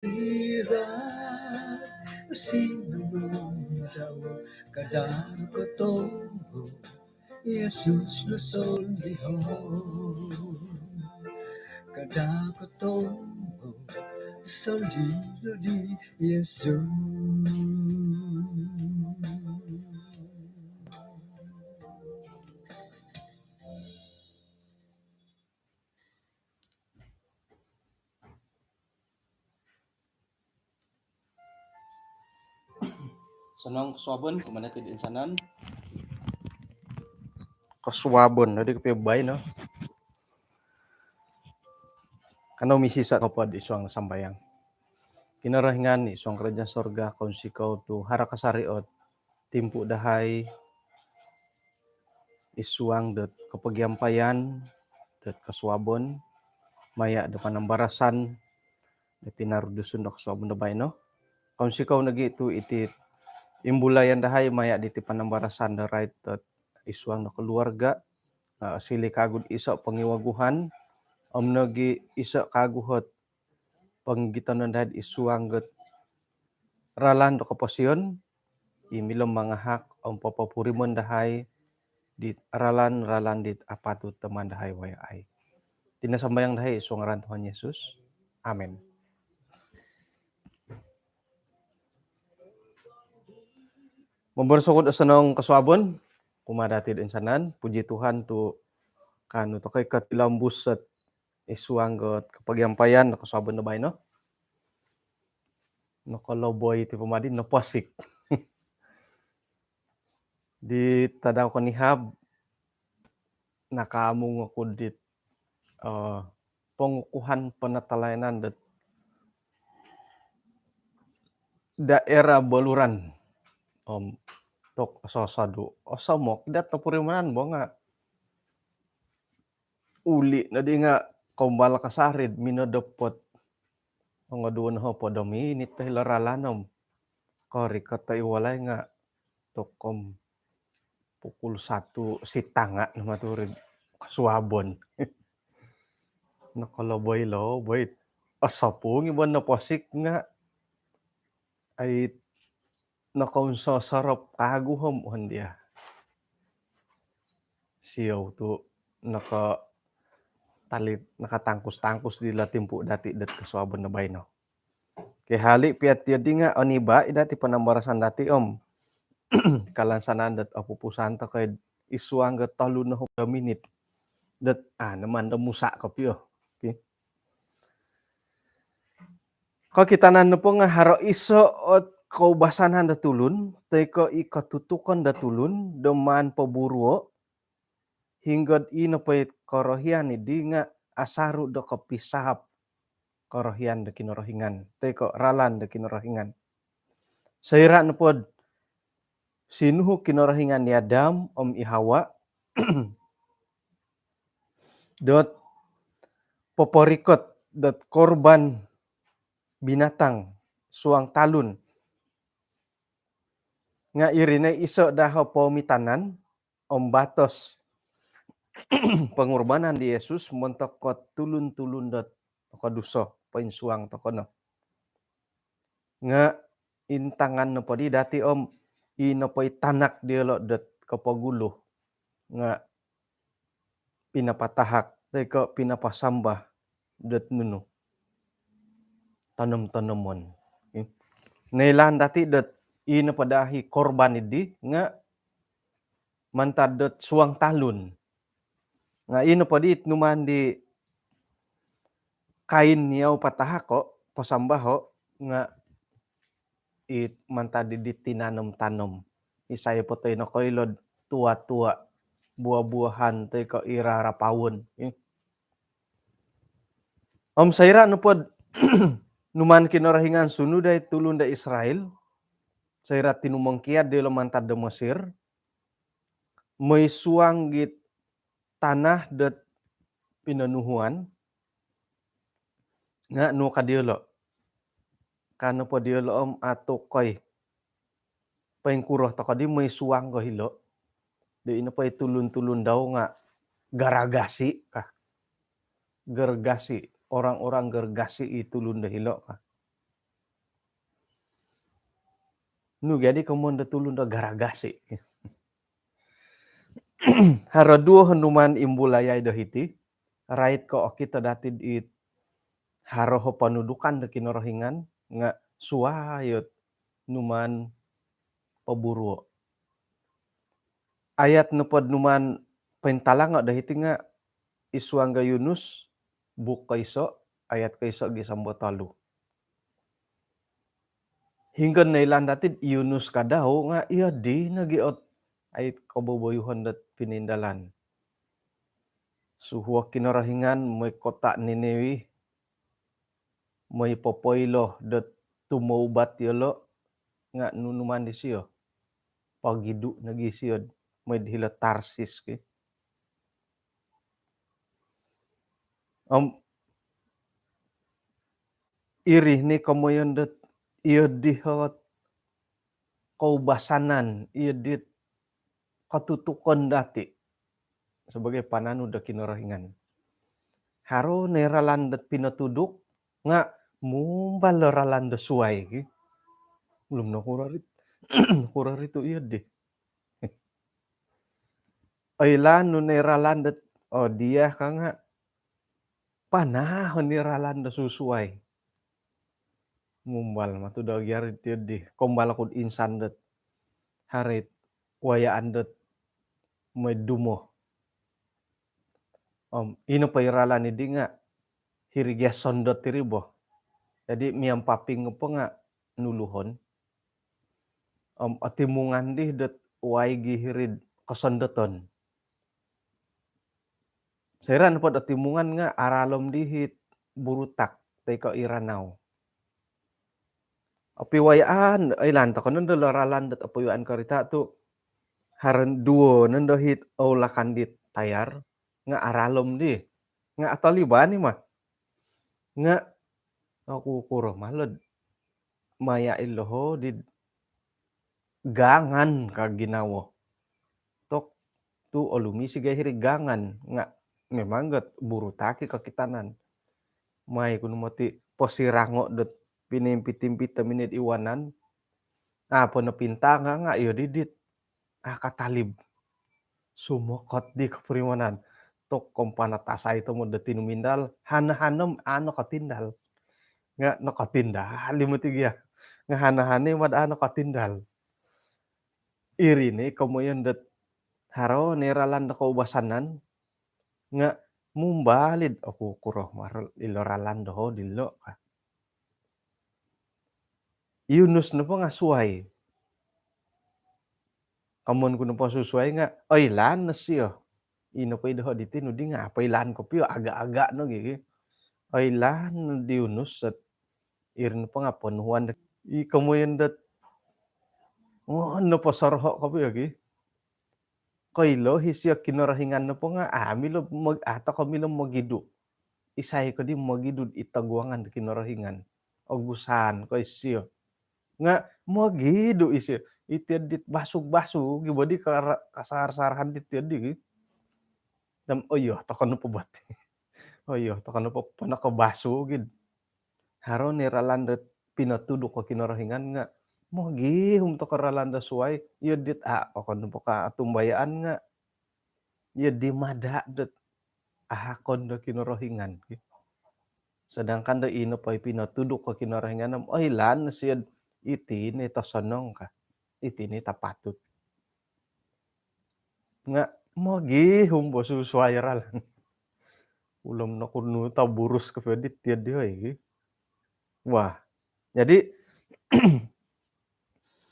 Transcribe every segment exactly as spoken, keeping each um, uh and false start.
Ira sinumundau kada kotongo Yesus nosolihon kada kotongo solihon di Yesus. Osonong kosuabon kumaa dati toinsanan. Kosuabon, jadi kopio baino. Kanou misisa' kopod id suang sambayang. Kinorohingan id suang kerajaan sorga, kounsikou tu' haro kasari ot timpu' dahai id suang dot kopogiampayan dot kosuabon maya' do panambarasan do tinaru' Dusun do kosuabon do baino. Kounsikou nogi' tu' iti imbulayan dahai maya' diti panambarasan do rait dot id suang do keluarga, eh, osiliu kagu iso' pongiwaguhan om nogi' iso' kagu ot pongigitonon dahai id suang dot ralan do koposion, i milo mangahak om popopurimon dahai di ralan-ralan di apatut do maan dahai wayahai. Iti no sambayang dahai id suang ngaran Tuhan Yesus. Amin. Momboros oku do osonong kosuabon kumaa dati toinsanan. Puji Tuhan tu' kaanu tokou kotilombus ot id suang dot kopogiampayan do kosuabon do baino. Nokoloboi ti pama di, noposik. Di tadau konihab nakaamung oku dit, eh, pengukuhan penatalayanan dot daerah Beluran. Om tu' ososodu, osomok dot topurimanan bo nga' uli' noddi nga' kombal kasari minodop ot ongo duo nohopod o minit do hilo' ralan om korikot i walai nga' tu' om pukul satu sitanga' no maturid kosuabon. Nokoloboi-loboi. Osopung i bo noposik nga' ai nokounsosorop kagu om, on dia. Siou tu' noko- tali- nokotangkus-tangkus dilo timpu' dati dot kosuabon do baino. Kihali' piya tiyo di nga' oniba' i dati panambarasan dati om kalansanan dot opupusan tokou id suang dot tolu nohopod o minit dot, ah, naman do musa' kopio. Okey. Kokitanan nopo nga' haro iso' ot koubasanan do tulun toi ko' i kotutukon do tulun do maan poburuo' hinggod i nopo i korohian iddi nga' asaru' do kopisahap korohian do Kinorohingan toi ko' ralan do Kinorohingan. Soira' nopod sinuhu' Kinorohingan i Adam om i Hawa dot poporikot dot korban binatang suang talun. Nga' iri no iso' daa o poomitanan om batos pongurbanan di Yesus montok kot tulun-tulun dot nokoduso, poinsuang toko' no. Nga' intangan nopo di dati om i nopo i tanak diyolo' dot kopogulu nga' pinapatahak toi ko' pinapasamba dot nunu, tonom-tonomon. Noilaan dati' dot i nopo daa i korban iddi nga' mantad dot suang talun. Nga' i nopo di it numaan di kain iyau patahako', pasambaho', nga' it mantad di tinanom-tanom. Isai po toi nokoilo'd tua-tua, buah-buahan toi ko' i rarapawon. Om soira' nopod numaan Kinorohingan sunud dai tulun do Israel, soira' tinumongkiad diyolo' mantad do Mesir, moi suang git tanah dot pinonuhuan, nga' nu ka diyolo'. Ka nopo diyolo' om atukoi, poingkuro toko' di moi suang ko hilo'. Do ino po i tulun-tulun dau nga' Garagasi ka. Gergasi, orang-orang Gergasi i tulun do hilo' ka. Nu jadi komoyon do tulun do garagasi. Haro duo numaan imbulayai do hiti, rait ko okito dati dit haro ho ponudukan do Kinorohingan nga suai ot numaan poburuo. Ayat nopo do numaan pointalango do hiti nga id suang do Yunus, buuk koiso, ayat koiso gisom do tolu. Hinggo noilaan dati di Yunus ka dau nga iyo di nogi ot ai koboboyuhon dot pinindalan. Suhuo Kinorohingan moi kota Niniwe, moi popoilo dot tumoubat yolo, nga nunu maan disio? Pogidu nogi sio moi hilo Tarsis ki. Om iri ni komoyon dot iyo di ot koubasanan, iyo dit kotutukon dati sebagai pananud do Kinorohingan. Haro no i ralan dot pinotuduk nga mumbal o ralan do suai ki. Ulum no kuro rit-, kuro ritu iyo di. Oilaan nu no i ralan dot, oh, dia ka nga panahon i ralan do susuai. Mumbal matu do giari tiyo di. Kombal kud insan dot haro it wayaan dot moi dumo. Om ino po i ralan idi nga hiri gia sondot iri bo. Jadi miampaping po nga nuluhon. Om otimungan di dot waig i hiri'd kosondoton. Soira nopo dot otimungan nga aralom di hit Burutak toi ko i Ranau. Opiwayaan, oilaan toko nondo lo ralan dot opiwayaan korita tu haro duo nondo hit oulakan dit tayar nga aralom di. Nga ataliban i mah. Nga oku kuro mah lo maya ilo ho di gangan ka ginawo. Tok tu olumis i gia hiri gangan nga memang got Burutak i kokitanan. Mai ku no moti posirango dot pinimpit-impit do minid iwanan. Apo no pintanga nga iyo di dit. Ah, katalib. Sumokot di kopurimanan. Tok kompanatasai tomod do tinumindal, hana-hana om a nokotindal. Nga nokotindal i moti gia. Nga hana-hana i mad a nokotindal. Iri ni komoyon dot haro ni ralan do koubasanan nga mumbal id, oku kuro mah ilo ralan doho dilo ka. Yunus nopo nga suai. Komoyon ku nopo susuai nga oilaan no sio. Ino po i doho diti nu di nga apo oilaan kopio, agak-agak no gigi. Oilaan no di Yunus sot iri nopo nga ponuhuan do i komoyon dot, oh, nopo soroho kopio gi. Koilo hi sio Kinorohingan nopo nga, ah, milo mog-, ah, toko milo mogidu. Isai ko di mogidu i toguangan do Kinorohingan? Ogusan ko isio. Nga mogidu isio. Iti dit basug-basug gi bo di kara-, kasar-sarahan dit iyo di gi. Dam, oh iyo, toko nopo bot. Oh iyo, toko nopo ponokobasug gid. Haro ni ralan dot pinotuduk ko Kinorohingan nga mogihum toko ralan do suai, iyo dit a okon nopo ka otumbayaan nga iyo di mada dot ahakon do Kinorohingan. Sedangkan do ino po i pinotuduk ko Kinorohingan om oilaan sio iti ni tosonong ka, iti ni tapatut. Nga mogihum bo susuai ralan. Ulom no kunu tau burus kopio dit iyo di oi. Wah. Jadi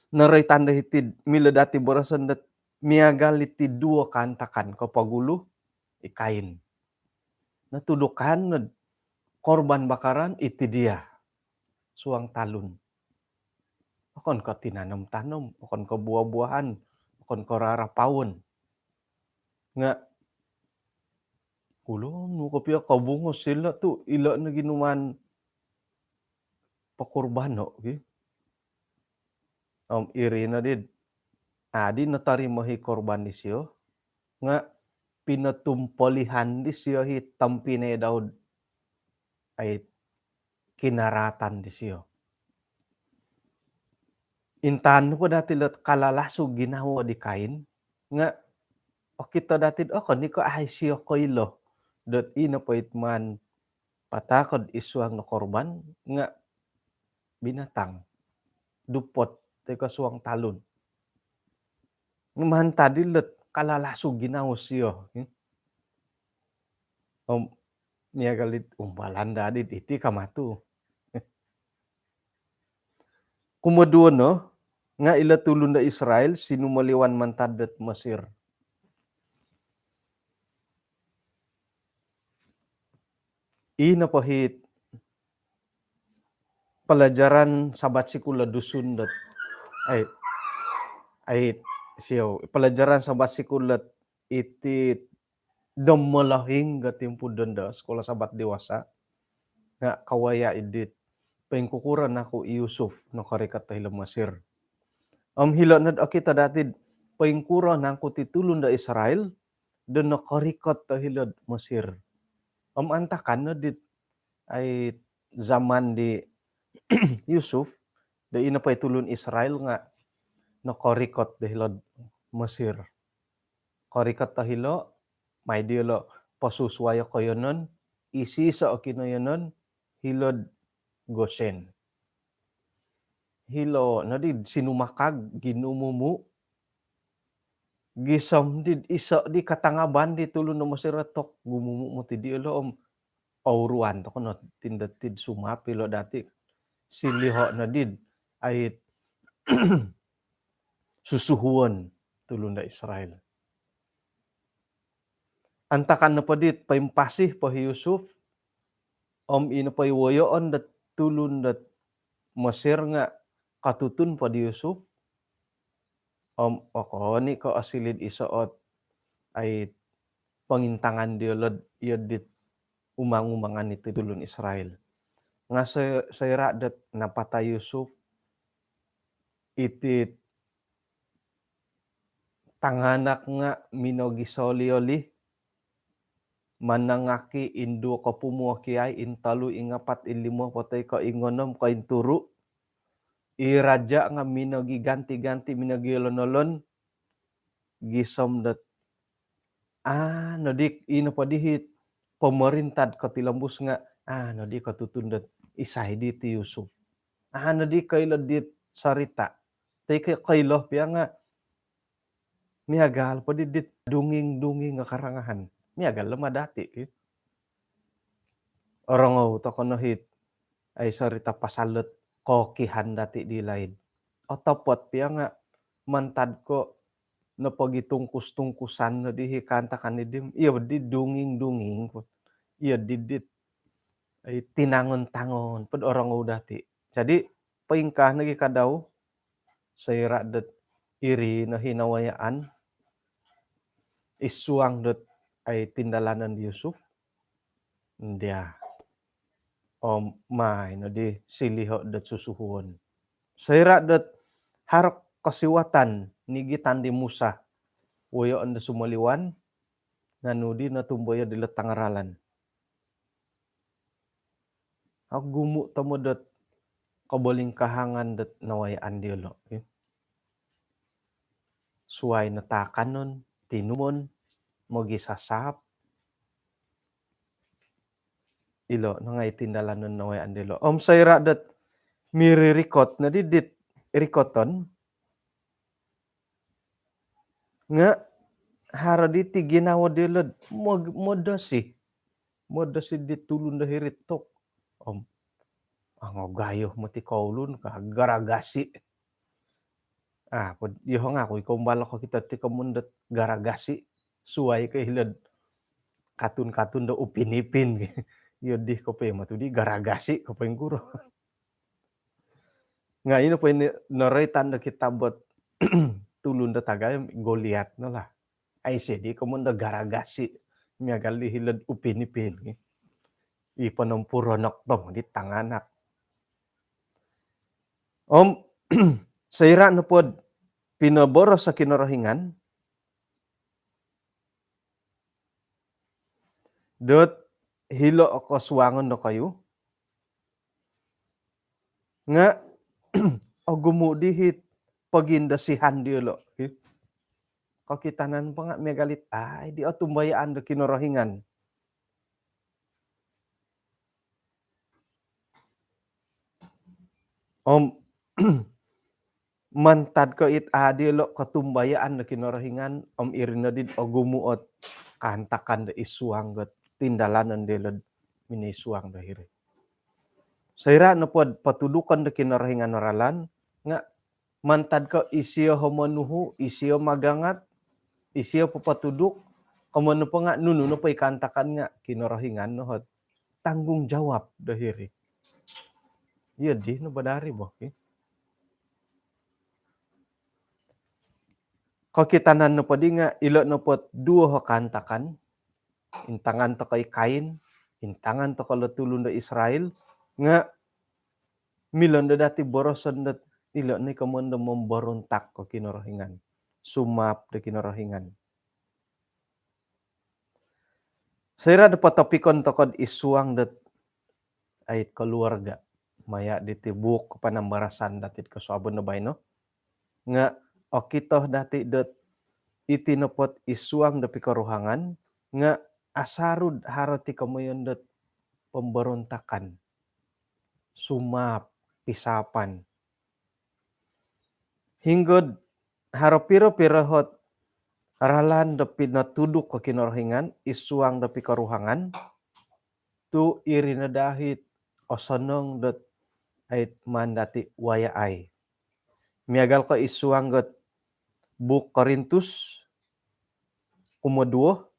noroitan do hiti milo dati boroson dot miagal iti duo kaantakan kopogulu i Kain. Notudukan nod korban bakaran iti dia suang talun. Okon ko tinanom-tanom, okon ko buah-buahan, okon ko rarapaon. Nga ulom nu kopio kobungos ilo tu ilo nogi numaan pokorbano gi. Om iri no di, adi notorimo hi korban disio nga pinotumpolihan disio hi tompinai dau ai kinaratan disio. Intangan nopo dati' lot kalalasu ginawo di Kain, nga' okito dati'd okon i' ko' ai siyo koilo dot ino po it maan pataakod id suang do korban nga' binatang, dupot, toi ko' suang talun. Mantad i' lot kalalasu ginawo siyo. Om miagal dit umbalan dadi'd iti kama tu. Kumoduo no, nga' ilo tulun do Israel sinumoliwan mantad dot Mesir. Ii nopo hit pelajaran Sabat Sikul do Dusun dot, ai, ai, siou, pelajaran Sabat Sikul dot iti do molohing ga timpu dondo Sekolah Sabat Dewasa. Nga' kawaya' i dit poingkukuro naku i Yusuf nokorikot do hilo Mesir. Om hilo nod okito dati'd poingkuro nangku ti tulun do Israel do nokorikot do hilo'd Mesir. Om antakan no dit ai zaman di Yusuf, do ino po i tulun Israel nga' nokorikot do hilo'd Mesir. Korikot do hilo, mai diyolo' posusuayo koiyonon, isiso' o kinoiyonon hilo'd Gosen. Hilo nodi'd sinumakag, ginumumu', gisom di'd iso' di katangaban di tulun do Mesir tok, gumumu' moti diyolo' om ouruan toko' no tindo tid sumap ilo dati', siliho' nodi'd ai susuhuon tulun do Israel. Antakan nopo dit poimpasi po hi Yusuf, om ino po i woyoon dot tulun dot Mesir nga' kotutun po di Yusuf, om okon i' ko' osiliu'd iso' ot ai pongintangan diyolo'd iyo dit umang-umangan iti tulun Israel. Nga' so-, soira' dot napatai Yusuf, iti tanganak nga' minogisoli-oli, manangaki, induo kopumuo kiai, intolu, ingapat, ilimo, potoi ko' ingonom, kointuru'. I raja' nga' minogiganti-ganti, minogiolon-olon, gisom dot, aa, nodi, ino po di hit pomorinta'd kotilombus nga', aa, nodi kotutun dot isai di ti Yusuf. Aa, nodi koilo dit sorita'. Toi ko' koilo pia nga' miagal po di dit dunging-dunging nga' karangahan. Miagal lo ma dati', ki. Orongou toko' no hit ai sorita' pasal dot kokihan dati' di laid. Otopot pia nga' mantad ko' nopogitungkus-tungkusan no di hi kaantakan di dim, iyo di dunging-dunging po. Iyo di dit ai tinangon-tangon pod orongou dati'. Jadi poingkaa nogi kadau, soira' dot iri no hi nawayaan id suang dot ai tindalanon di Yusuf, ndia, om mai nodi siliho' dot susuhuon. Soira' dot haro kosiwatan nigitan di Musa, woyoon do sumoliwan, nga' nodi no tumboyo' dilo tanga ralan. Ogumu' tomod dot kobolingkahangan dot nawayaan diyolo', ki. Suwai no taakanon, tinumon, mogisasap. Ilo no ngai' tindalanon nawayaan diyolo'. Om soira' dot miririkot nodi dit rikoton, nga' haro diti ginawo diyolo'd mo-, modosi. Modosi di tulun do hiri tok. Om, angogayo moti koulun ka, garagasi. Aa, pod, iyoho' nga' aku i' koumbal okito ti komoyon dot garagasi. Suwai ko' hilo'd katun-katun do Upin Ipin. Iyo di kopio moti di garagasi ko' poingkuro. Nga' ino po i noroitan do kitab dot tulun do tagayo, Goliat no lah. Aiso di komoyon do garagasi miagal di hilo'd Upin Ipin. I ponompuron okon tomod di tanganak. Om soira' nopod pinoboros o Kinorohingan dot hilo' o kosuangon dokoyu, nga' ogumu' di hit pogindosihan diyolo'. Hi. Kokitanan po nga' miagal it ai di otumbayaan do Kinorohingan. Om mantad ko it a' diyolo' kotumbayaan do Kinorohingan, om iri noddi'd ogumu' ot kaantakan do isuang dot tindalanon diyolo'd minoisuang do hiri. Soira' nopod potudukon do Kinorohingan o ralan, nga' mantad ko isio homonuhu', isio magangat, isio popotuduk, komoyon nopo nga' nunu nopo i kaantakan nga' Kinorohingan no hot tanggungjawab do hiri. Iyo di no badari bo, ki. Kokitanan nopo di nga' ilo' nopo duo ho kaantakan, intangan toko' i Kain, intangan toko' lo tulun do Israel, nga' milo ndo dati' boroson dot ilo' ni komoyon do momborontak ko Kinorohingan, sumaap do Kinorohingan. Soira' do potopikon toko'd isuang dot ait koluarga', maya' diti buuk Panambarasan dati'd kosuabon do baino, nga' okito dati' dot iti nopot isuang do pikoruhangan nga' asaru'd haro ti komoyon dot pomborontakan, sumaap, pisaapan. Hinggo'd haro piro-piro hot ralan do pinotuduk ko Kinorohingan isuang do pikoruhangan, tu' iri no daa hit osonong dot ait maan dati' waya'ai. Miagal ko isuang dot buuk Korintus kumoduo,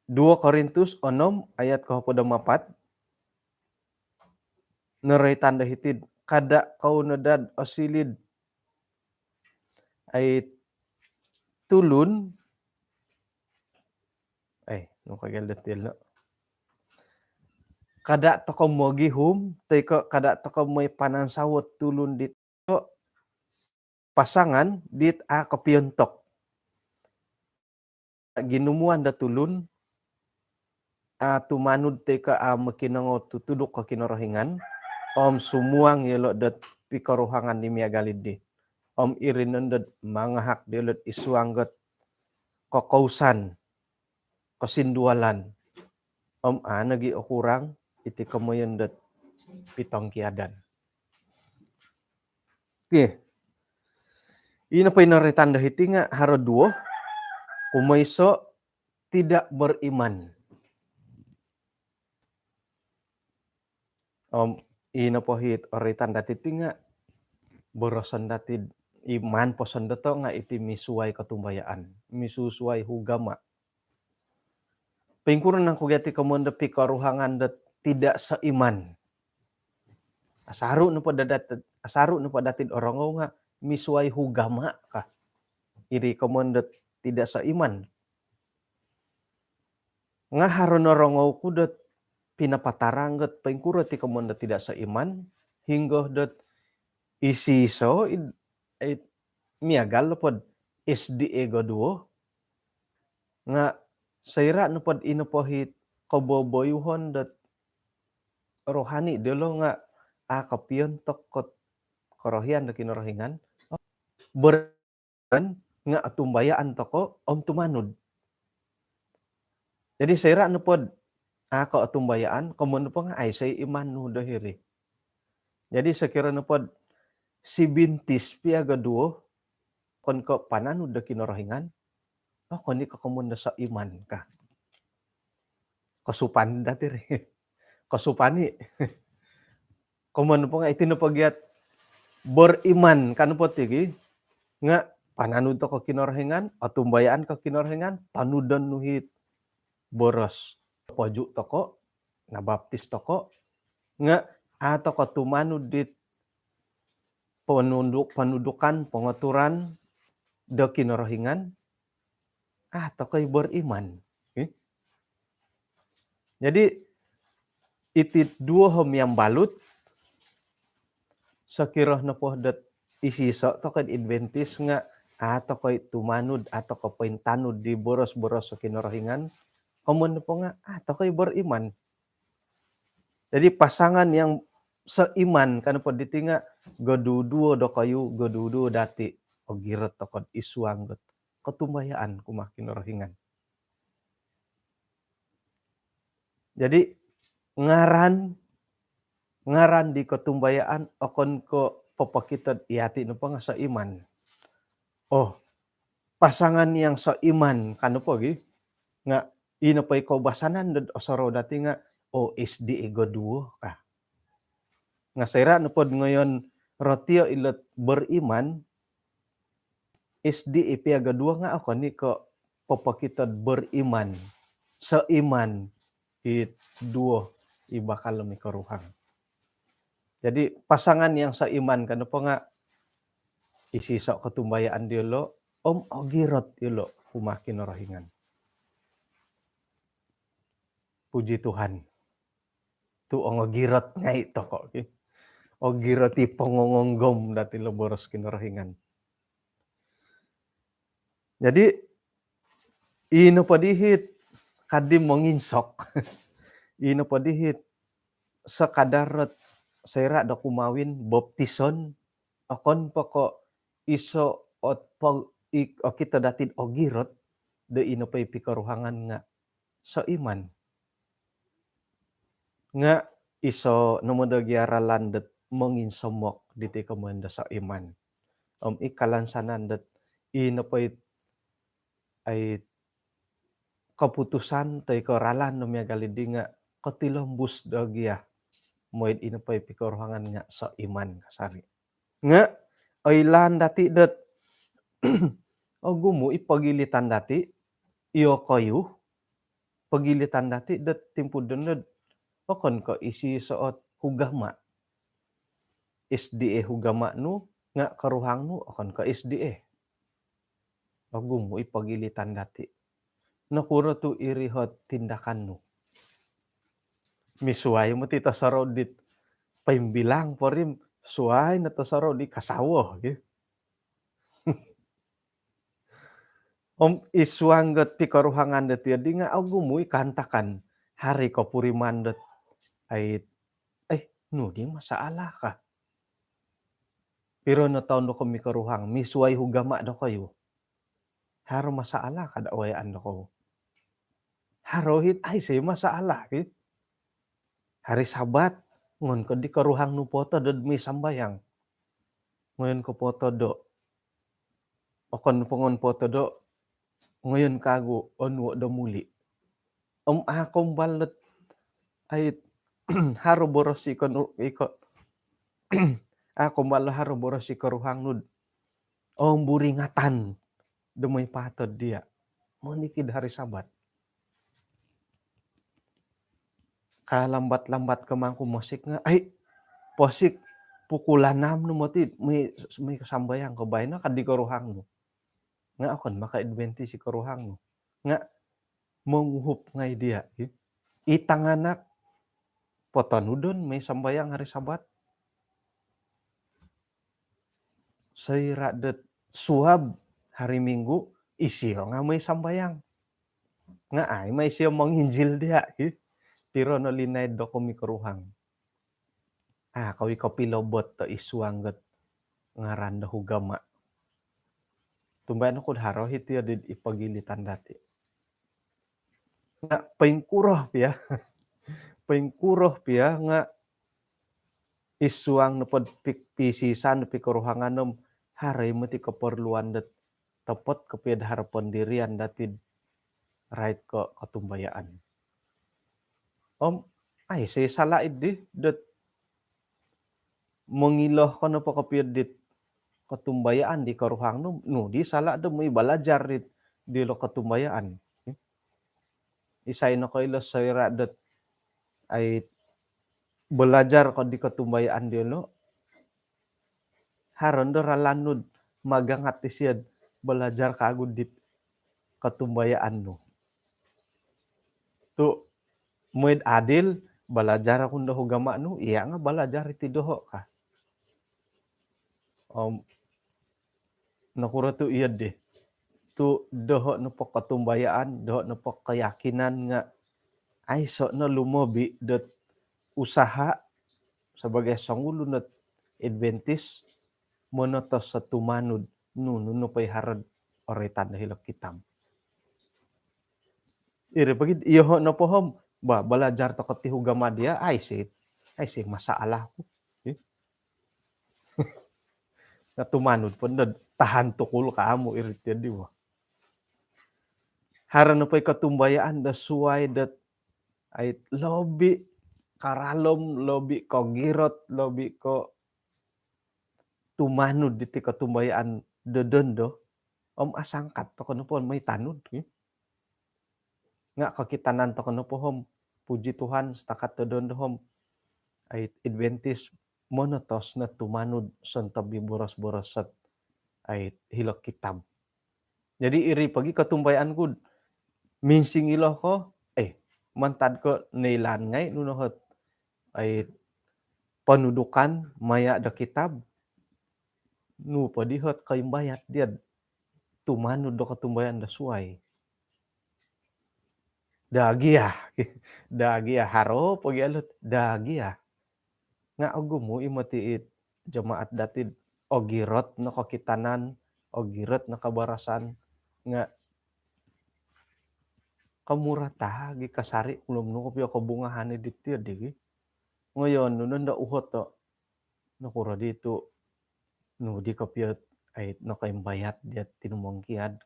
duo Korintus onom ayat kohopod om apat, noroitan do hiti'd, kada' kou no daa'd osiliu'd ai tulun, ai, nung kagel dot ilo'. Kada' toko' mogihum, toi ko' kada' toko' moi panansawot tulun dit pasangan dit a' kopiontok. Ginumuan do tulun a' tumanud toi ko' a' mokinongou tutuduk ko Kinorohingan, om sumuang iyolo' dot pikoruhangan di miagal iddi. Om iri nondo'd mangahak diyolo'd isuang dot kokousan, kosindualan. Om a' nogi' okurang iti komoyon dot pitongkiadan. Okey. Ino po i noroitan do hiti nga' haro duo. Kumoiso', tidak beriman. Om ino po hit oroitan dati' ti nga' boroson dati'd iman poson doto' nga' iti misuwai kotumbayaan, misusuwai hugama. Poingkuro nangku gia ti komoyon do pikoruhangan dot tidak seiman? Asaru' nopo dadat, asaru' nopo dati'd orongou nga' misuwai hugama ka. Iri komoyon dot tidak seiman. Nga' haro norongou ku dot pinapatarang dot poingkuro ti komoyon dot tidak seiman, hinggo dot isoiso id, id miagal nopod S D A goduo, nga' soira' nopod ino po hit koboboyuhon dot rohani diyolo' nga' a' kopiontok kot korohian do Kinorohingan, ber- nga' otumbayaan toko' om tumanud. Jadi soira' nopod a' ko otumbayaan, komoyon nopo nga' aiso' i iman nu do hiri. Jadi sokiro nopod sibintis pia goduo, okon ko' pananud do Kinorohingan, okon i' ko' komoyon do soiman ka. Kosupan dati' ri. Kosupan i'. Komoyon nopo nga' iti nopo gia't beriman kan nopo ti gi, nga' pananud toko' Kinorohingan, otumbayaan ko Kinorohingan, tonudon nu hit boros. Poju' toko', nabaptis toko', nga' a' toko' tumanud dit ponunduk, ponudukan, pongoturan do Kinorohingan, a' toko' i' beriman. Okey. Jadi iti duo ho miambalut, sokiro nopo dot isoiso' toko' id Adventist nga' a' toko' i' tumanud, a' toko' pointanud di boros-boros do Kinorohingan, komoyon nopo nga' a' toko' i' beriman. Jadi pasangan yang soiman ka nopo diti nga' goduduo dokoyu, goduduo dati' ogirot toko' id suang dot kotumbayaan kumaa Kinorohingan. Jadi ngaran, ngaran di kotumbayaan okon ko' popokito'd iyati' nopo nga' soiman. Oh, pasangan yang seiman ka nopo gi. Nga' ino po i koubasanan dot osorou dati' nga', oh, S D A goduo ka. Nga' soira' nopod ngoyon rotio' ilo't beriman, S D A pia goduo nga' okon i ko' popokito'd beriman, seiman i duo i bakal mikoruhang. Jadi pasangan yang seiman ka nopo nga' isiso' kotumbayaan diyolo' om ogirot iyolo' kumaa Kinorohingan. Puji Tuhan. Tu' ongogirot ngai' toko' ki. Ogirot i pongongonggom dati' lo boros Kinorohingan. Jadi ino po dihit kadi monginsok. Ino po dihit sekadar dot soira' do kumawin, baptison, okon po ko' iso' ot po-, i-, okito dati'd ogirot do ino po i pikoruhangan nga' soiman. Nga' iso' nomo do gia ralan dot monginsomok diti komoyon do soiman. Om i kalansanan dot ino po i, ai, keputusan toi ko' ralan do miagal iddi nga' kotilombus do gia moi'd ino po i pikoruhangan nga' soiman kasari'. Nga' oilaan dati' dot ogumu' i pogilitan dati', iyokoyu, pogilitan dati' dot timpu' dino'd okon ko' isiso' ot hugama'. S D A hugama' nu nga' koruhang nu okon ko' S D A. Ogumu' i pogilitan dati'. Nokuro tu' iri ot tindakan nu? Misuai moti tosorou dit poimbilang po ri, suai no tosorou di kasawo gi. Om id suang dot pikoruhangan dot iyoddi nga' ogumu' i kaantakan, haro i kopuriman dot, ai, eh, nu di masalah ka. Piro no toun dokoyu mikoruhang, misuai hugama' dokoyu. Haro masalah ka da' wayaan dokoyu? Haro hiti, aiso masalah ki. Hari Sabat, ngoyon ko di koruhang nu potodo' do moi sambayang. Ngoyon ko potodo'. Okon po ngoyon potodo', ngoyon kagu onuo' do muli'. Om a' kombal dot, ai, haro boros i ko nu, i ko, a' kombal haro boros i koruhang nu'd omburingatan do moi patod diya'. Monikid hari Sabat. Kalambat-lambat ko mangku mosik nga', ai, posik pukul anam nu moti, moi, moi sambayang ko baino ka di koruhang nu. Nga' okon maka Adventist i koruhang nu. Nga' monguhup ngai' diya', ki. I tanganak potonudon moi sambayang hari Sabat. Soira' dot suab hari Minggu, isio nga' moi sambayang. Nga' ai ma isio monginjil diya', ki. Piro no linaid dokoyu mikoruhang. A' koyu kopilobot do id suang dot ngaran do hugama'. Tumbayaan oku'd haro hiti oddi i pogilitan dati'. Nga' poingkuro pia, poingkuro pia nga' id suang nopod pik-, pisisan do pikoruhangan om haro i moti koporluan dot topot kopio'd haro pendirian dati'd rait ko kotumbayaan. Om aiso sala' iddi dot mongilo ko nopo kopio dit kotumbayaan di koruhang nu, nu di sala' do moi balajar dit, dilo kotumbayaan. Isai nokoilo soira' dot, ai, balajar ko di kotumbayaan diyolo', haro nondo ralan nu'd magangat isio'd balajar kagu dit kotumbayaan nu. Tu' moi'd adil, balajar oku nondo hugama' nu, iya' nga' balajar iti doho' ka. Om nokuro tu' iyo di? Tu' doho' nopo kotumbayaan, doho' nopo keyakinan nga' aiso' no lumobi dot usaha sebagai songulun dot Adventist, monotos sa tumanud nunu nopo i haro oroitan do hilo kitab. Iri pogi, iyoho nopo om, ba, balajar toko ti ugama dia, aiso, aiso masalah ku. Ih. Nga tumanud po dot tahan tukul ka amu iri ti di, wah. Haro nopo i kotumbayaan do suai dot ai lobi karalom, lobi kogirot, lobi ko tumanud diti kotumbayaan do dondo, om asangkat toko nopo moi tanud, ki. Nga kokitanan toko nopo om, puji Tuhan, setakat do dondo om, ai Adventist monotos no tumanud sontob i boros-boros sot ai hilo kitab. Jadi iri pogi kotumbayaan ku, minsingilo ko, eh, mantad ko noilaan ngai nunu hot ai ponudukan maya do kitab, nu po di hot koimbayat dia tumanud do kotumbayaan do suai. Dagia, dagia haro pogi alut, dagia. Nga ogumu i moti it jemaat dati, ogirot no kokitanan, ogirot no kabarasan, nga komurata gi kasari, ulum nu kopio kobungahan i diti di gi. Ngoyon nu nondo uhoto, nokuro di tu nu di kopio ai nokoimbayat dia tinumongkiad.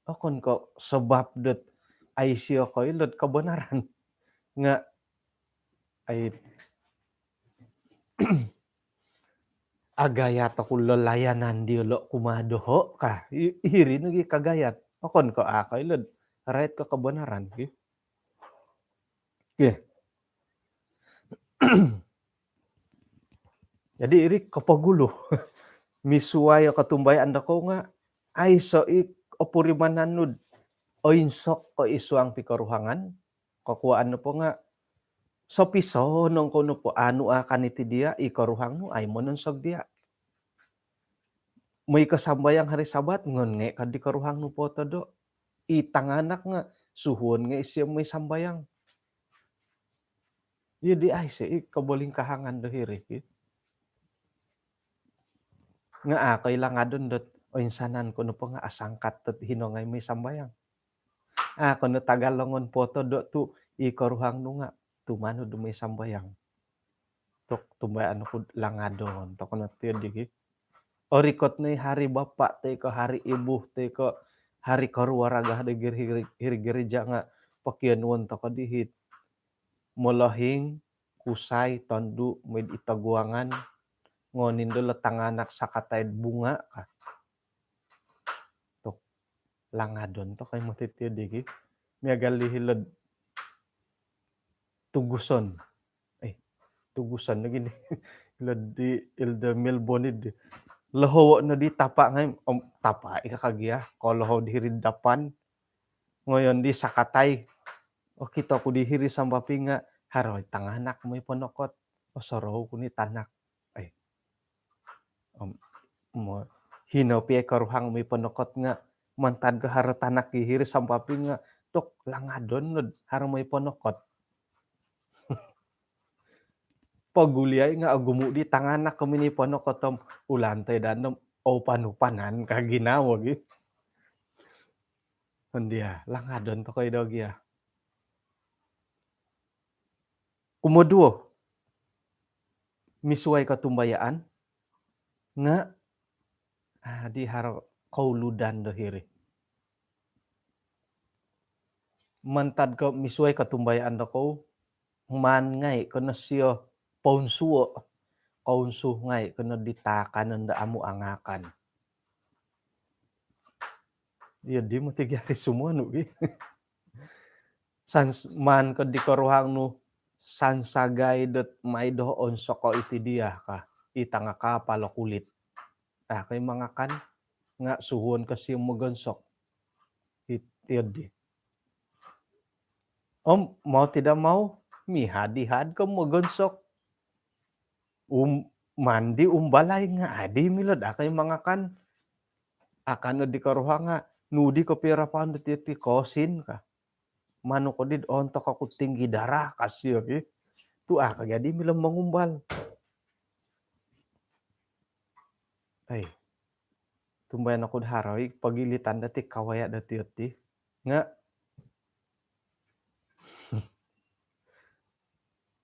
Okon ko sebab dot ai isio koilo do kebenaran. Nga ai agayat oku lelayanan diolo kumaa doho ka. I-, iri nogi kagayat. Okon ko a koilo do rait ko kebenaran, ki. Okey. Jadi iri kopogulu. Misuai o kotumbayaan dokou nga aiso i opurimanan nu do oinsok ko id suang pikoruhangan, kokuaan nopo nga sopisonong kou nopo anu akan iti dia, i koruhang nu ai mononsog dia. Moi ko sambayang hari Sabat, ngon ngai ka di koruhang nu po todo. I tanganak nga suhuon ngai isio moi sambayang. Iyo di aiso i kobolingkahangan do hiri, ki. Nga a koi langadon dot oinsanan ko nopo nga asangkat dot hino ngai moi sambayang. A kono tagal longon po todo tu i koruhang nu nga tumanud do moi sambayang. Tok tumbayaan ku langadon toko no ti di gi. Orikot no i hari bapa toi ko hari ibu toi ko hari keluarga di gir-, hiri, hiri gereja nga pokionuon toko di hit molohing, kusai, tondu, mooi id toguangan, ngon indo lo tanganak sakatai do bunga ka. Tok langadon toko i moti ti di gi. Miagal di hilo do Tuguson. Eh, Tuguson lagi ni. Hilo di Elder Melbon di. Lohowo no di tapa ngai, om tapa i ka gia. Ko lohowo di hiri dapan. Ngoyon di sakatai. Okito ku di hiri sambapi nga haro i tanganak moi ponokot. Osorou ku ni tanak. Ai. Om, mo, hino pia i koruhang moi ponokot nga mantad ko haro tanak i hiri sambapi nga tok langadon no do haro moi ponokot. Poguliai nga ogumu di tanganak ko moi ponokot om ulan toi danom oupan-upanan ka ginawo gi. Ondia, langadon toko i do gia. Kumoduo, misuai kotumbayaan nga, ah, di haro kouludan do hiri. Mantad ko misuai kotumbayaan dokou, maan ngai kono sio pounsuo, kounsu ngai kono di taakanon do amu angakan. Iyo di moti gia ri sumonu gi. Sans-, maan ko di koruhang nu sansagai dot mai do onsoko iti dia ka. I tanga kapal o kulit. A koi mangakan nga suhuon ko sio mogonsok. It-, iyo di. Om, mau tidak mau, mihad-ihad ko mogonsok. Um, mandi umbalai nga adi milo do a koi mangakan. Akan no di koruhang nga, nu di kopio rapaon do ti, ti kosin ka. Manu ko di ontok oku tinggi darah ka sio ki. Tu' a' ka jadi milo mongumbal. Ai, tumbayaan oku do haro i pogilitan dati kawaya' dati oti. Nga'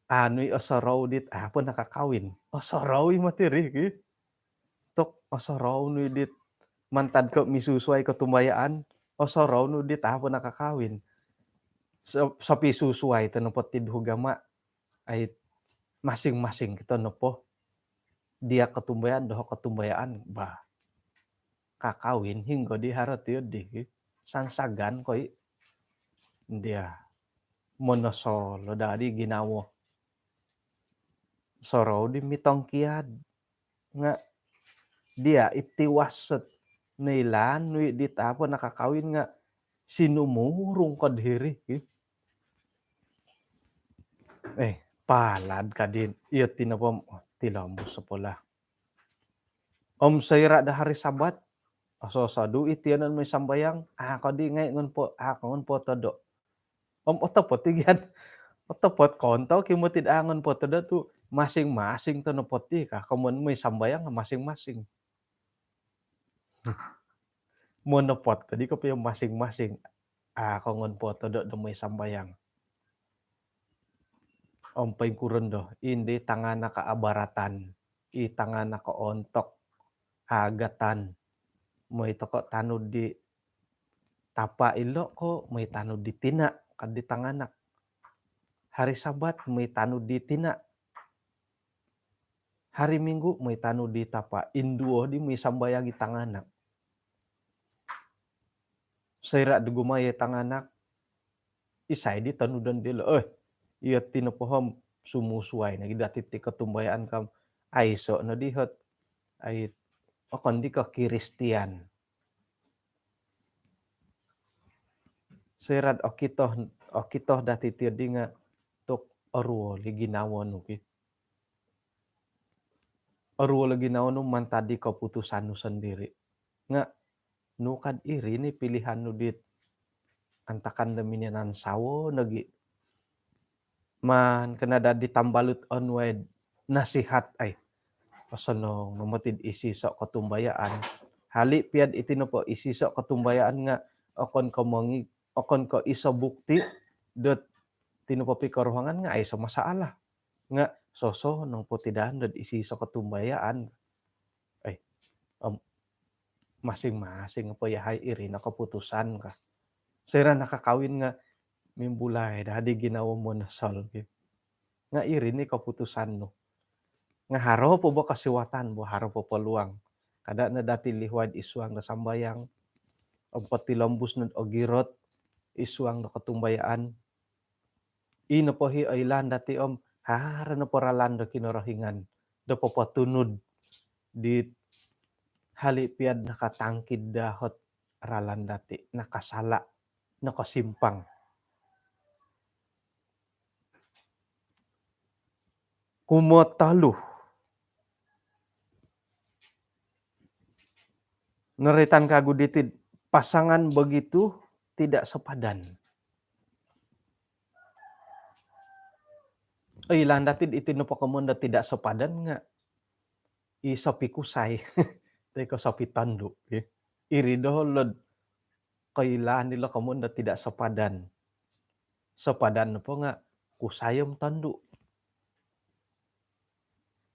anu i osorou dit a' po nakakawin. Osorou i moti ri ki. Tok osorou nu i dit mantad ko misusuai kotumbayaan. Osorou nu dit a' po nakakawin. So-, sopisusuai to nopo ti duhu gama'. Ai, masing-masing kito nopo. Dia kotumbayaan, doho kotumbayaan, bah. Kakawin, hinggo di haro tiyo di. Sangsagan koi. Dia. Monosol, dadi ginawo. Sorou di mitongkiad. Nga' dia iti wasot noilaan nu i dit a' po nakakawin nga' sinumurung kod hiri. Eh, palad kadi, iyo ti nopo, oh, tilombus po lah. Om soira' do hari Sabat, ososodu i tiyonon moi sambayang, a' kodi ngai' ngon po, a' ko ngon po todo'. Om otopot i gian. Otopot kontok i moti do a' ngon po todo' tu' masing-masing to nopo ti ka. Komoyon moi sambayang masing-masing. Monopot kodi kopio masing-masing. A' ko ngon po todo' do moi sambayang. Om poingkuro ndo, indi tanganak abaratan, i tanganak ontok, agatan. Moi toko tanud di tapa' ilo' ko, moi tanud di tina', kadi tanganak. Hari Sabat, moi tanud di tina'. Hari Minggu, moi tanud di tapa'. Induo di moi sambayang i tanganak. Soira' do gumayo i tanganak, isai di tanudon dilo'. Eh, iyo ti nopo om sumusuai nogi dati ti kotumbayaan kam. Aiso' no di hot. Ai, okon di ko Kristian. Soira' do okito, okito dati tiyo di nga' tok oruol i ginawo nu ki. Oruol i ginawo nu mantad di koputusan nu sondiri'. Nga' nu kad iri ni pilihan nu dit antakan do minanansawo nogi. Maan kena dadi tambalut onuai nasihat ai. Osonong no moti do isiso' kotumbayaan. Hali' piad iti nopo isiso' kotumbayaan nga' okon ko mongi-, okon ko iso bukti dot ti nopo pikoruhangan nga' aiso masalah. Nga' sosonong po ti daa dot isiso' kotumbayaan. Ai, om, masing-masing po yahai iri no koputusan ka. Soira' nakakawin nga' mimbulai daa di ginawo monosol ki. Nga' iri ni koputusan nu. Nga' haro po bo kosiwatan bo, haro po peluang. Kada' no dati lihuai id suang do sambayang. Om potilombus no ogirot id suang do kotumbayaan. I nopo hi oilaan dati om haro nopo ralan do Kinorohingan do popotunud di hali' piad nakatangkid daa hot ralan dati, nakasala', nakasimpang. Kumotolu. Noroitan kagu diti, pasangan begitu tidak sepadan. Oilaan dati iti nopo komoyon do tidak sepadan nga' i sopi kusai toi ko sopi tondu', ya. Iri doho' lod koilaan dilo komoyon do tidak sepadan. Sepadan nopo nga' kusai om tondu'.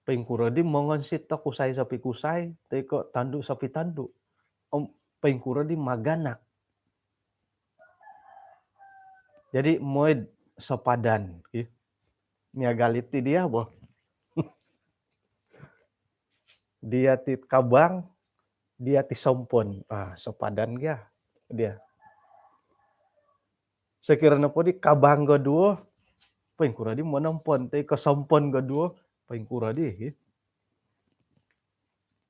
Poingkuro di mongonsit do kusai sopi kusai toi ko tondu' sopi tondu'. Om poingkuro di maganak. Jadi mooi do sepadan, ih. Miagal iti dia bo. Dia ti kabang, dia ti sompon. Ah, sepadan gia dia. Sokiro nopo di kabang go duo, poingkuro di monompon, toi ko sompon go duo, poingkuro di.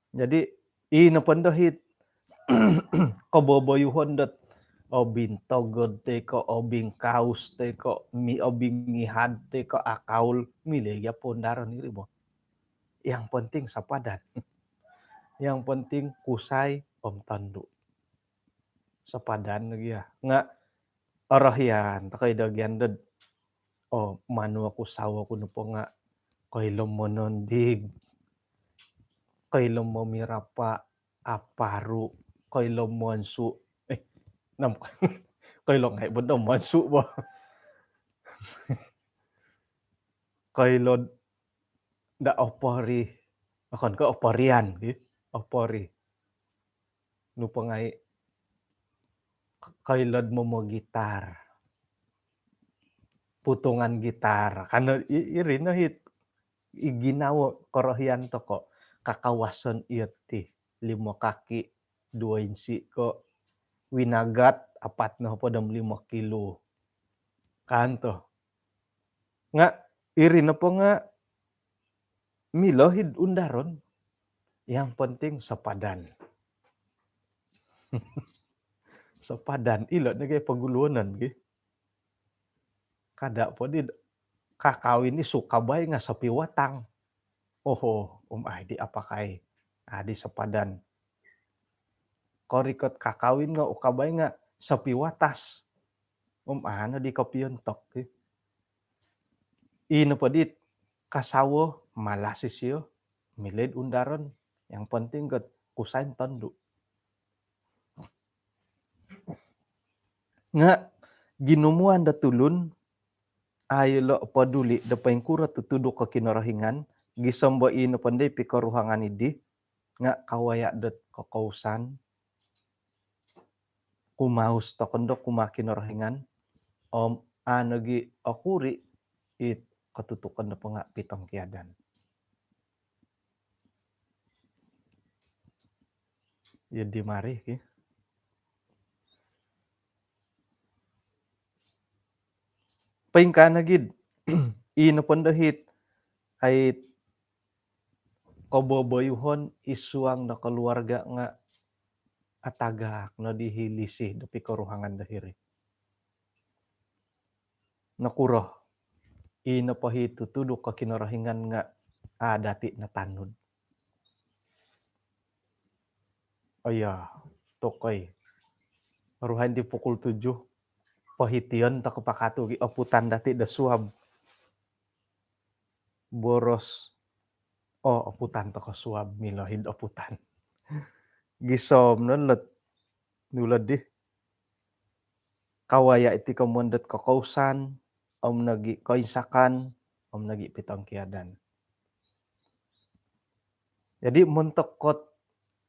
Jadi, i nopo ndo hit koboboyuhon dot obing togod, toi ko obing kaus, toi ko mi-, obing ngihad, toi ko akaul, milo gia poundaron iri bo. Yang penting sepadan. Yang penting kusai om tondu'. Sepadan lagi ya. Nga' orohian, tokoi do gian dod Oh, manu aku sawo ku nopo nga koilo monondig, koilo momirapa, aparu, koilo monsu. Eh, nam koilo ngai bondo monsu bo. Koilo da opori. Okon ko oporian, ki. Opori. Nu po ngai, koilo'd momogitar. Putungan gitar. Kano i-, iri no hit i ginawo korohian toko. Kakawasan iyo ti limo kaki, duo insi ko, winagat apat no hopod om limo kilo. Kan to. Nga iri nopo nga milo hid undaron. Yang penting sepadan. Sepadan, ilo nogi poguluonon gi. Kada po di kakawin i sukabai nga sopiwatang. Oho, om ai di apakai. Adi sepadan. Korikot kakawin nga ukabai nga sopiwatas. Om ano di kopiontok, ki. Ino po dit kasawo, malas isio, milo'd undaron. Yang penting got kusain tondu. Nga ginumuan do tulun, ai lo poduli do poingkuro tutuduk ko Kinorohingan, gisom bo ino po ndai pikoruhangan idi, nga kawaya dot kokousan, kumaus tokon do kumaa Kinorohingan, om ano gi okuri it kotutukon do ponga pitongkiadan. Iyo di mari, ki. Poingkaa nogi, ino po ndo hit, ai, koboboyuhon id suang do keluarga nga atagak no di hilisih do pikoruhangan do hiri. Nokuro? Ino po hit tutuduk ko Kinorohingan nga a dati natanud. Oya, tokoi. Ruhai di pukul tujuh, pohition toko pakatu gi oputan dati do suab. Boros, oh, oputan toko suab, milo hid oputan. Gisom no lot, nulod di. Kawaya iti komoyon dot kokousan, om nogi koinsakan, om nogi pitongkiadan. Jadi, montok kot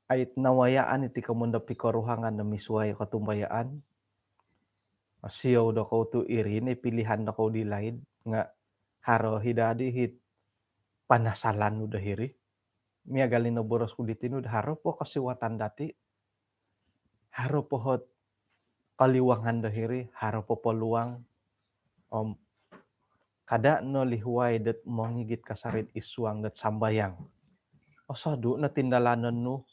ait nawayaan iti komoyon do pikoruhangan do misuai kotumbayaan, siou dokou tu iri no pilihan dokou di laid, nga haro hi dadi hit panasalan nu do hiri. Miagal ino boros ku di tinu, haro po kosiwatan dati, haro po hot koliwangan do hiri, haro po poluang, om kada no lihuai dot mongigit kasari id suang dot sambayang. Osodu no tindalanon nu,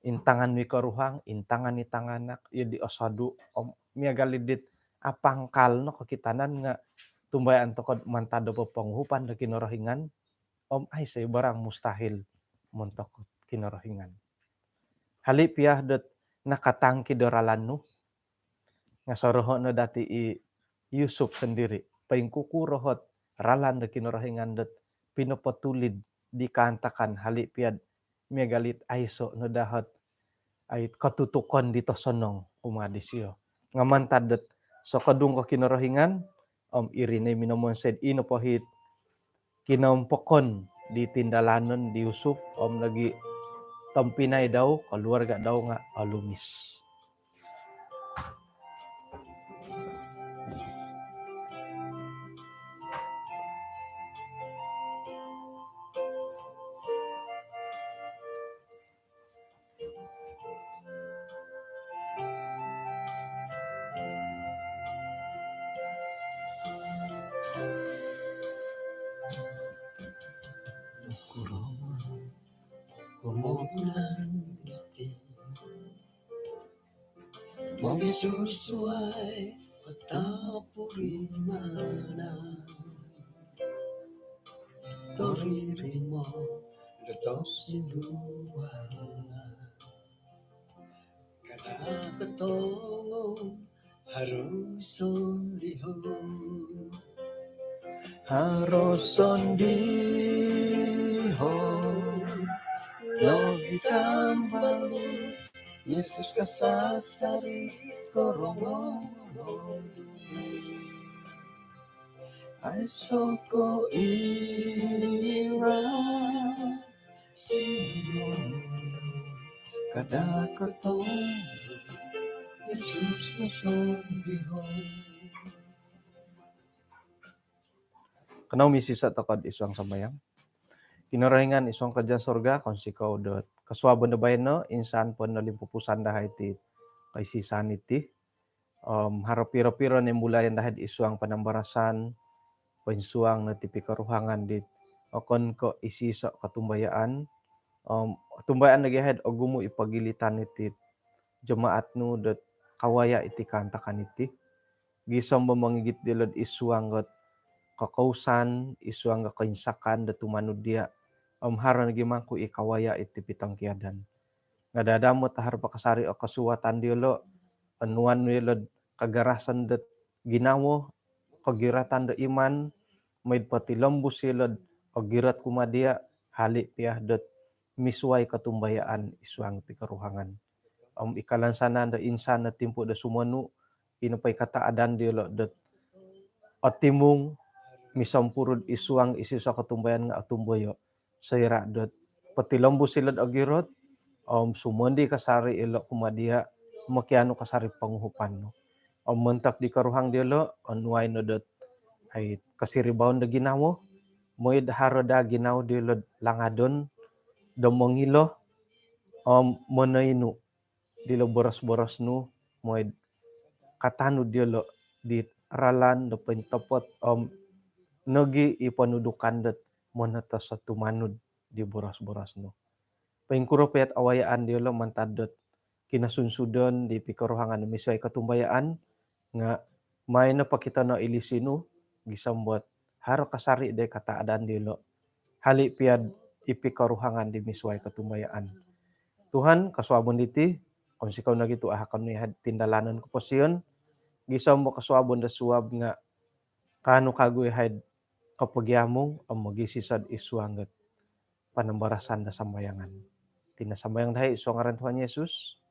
intangan nu i koruhang, intangan i tanganak, iyo di osodu, om miagal i dit apangkal no kokitanan nga tumbayaan toko mantad do poponguhupan do Kinorohingan, om aiso i barang mustahil montok Kinorohingan. Hali pia dot nakatangki do ralan nu, nga soroho no dati i Yusuf sondiri, poingkukuro hot ralan do Kinorohingan dot pinopotulid di kaantakan, hali pia miagal it aiso no daa hot ait kotutukon dit osonong kumaa disio. Nga mantad dot sokodung ko Kinorohingan, om iri no i minomonsoi do ino po hit kinompokon di tindalanon di Yusuf, om nogi tompinai dau, keluarga dau nga olumis. Nokuro pomogunan diti momisusuai o tapurimanan, toririmo do tosindualan. Kada kotongo haro solihon, Haro sondihon nogi tambal Yesus kasasari korongou. Aiso ko ira sino kada kotong Yesus kasondihon. Kanou misisa' toko' id suang sambayang. Kinorohingan id suang karajaan surga, kounsikou dot kosuabon do baino, insan po nolimpupusan dahai ti kaisisan iti. Om haro piro-piro nimbulayan dahai id suang panambarasan, poinsuang no ti pikoruhangan dit okon ko' isiso' kotumbayaan. Om kotumbayaan nogi ahai'd ogumu' i pogilitan iti jemaat nu dot kawaya' iti kaantakan iti. Gisom bo mongigit diyolo'd id suang dot kokousan, id suang dot koinsakan dot tumanud diya'. Om haro nogi mangku i kawaya' iti pitongkiadan. Nga' dadamot haro po kasari' o kosuatan diyolo', onuan nu iyolo'd kagarasan dot ginawo, kogiratan do iman, maid potilombus iyolo'd ogirot kumaa diya', hali' piya dot misuwai kotumbayaan id suang pikoruhangan. Om i kalansanan do insan no timpu' do sumonu', ino po i kataadan diyolo' dot otimung, misompurud id suang isiso' kotumbayaan nga' otumboyo'. Soira' dot potilombus ilo'd ogirot, om sumondi kasari' ilo' kumaa diya', mokianu kasari' ponguhupan nu. Om montok di koruhang diyolo', onuai no dot ai kosiribaon do ginawo, maid haro daa ginawo diyolo'd langadon, do mongilo, om monoinu' dilo' boros-boros nu, maid katanud diyolo' di ralan do pointopot, om nogi i ponudukan dot monotos o tumanud di boros-boros nu. Poingkuro piya'd awayaan diyolo' mantad dot kinosunsudon di pikoruhangan misuwai kotumbayaan, nga' mai no pokitono' i lisi nu, gisom dot haro kasari' di kataadan diyolo', hali' piya'd i pikoruhangan di misuwai kotumbayaan. Tuhan, kosuabon diti, kounsikou nogi tu' ahakon nu i ahai'd tindalanon koposion, gisom bo kosuabon do suab nga' kaanu kagu i ahai'd kopogiamung, om mogisiso'd id suang dot panambarasan do sambayangan. Iti no sambayang dahai id suang ngaran Tuhan Yesus.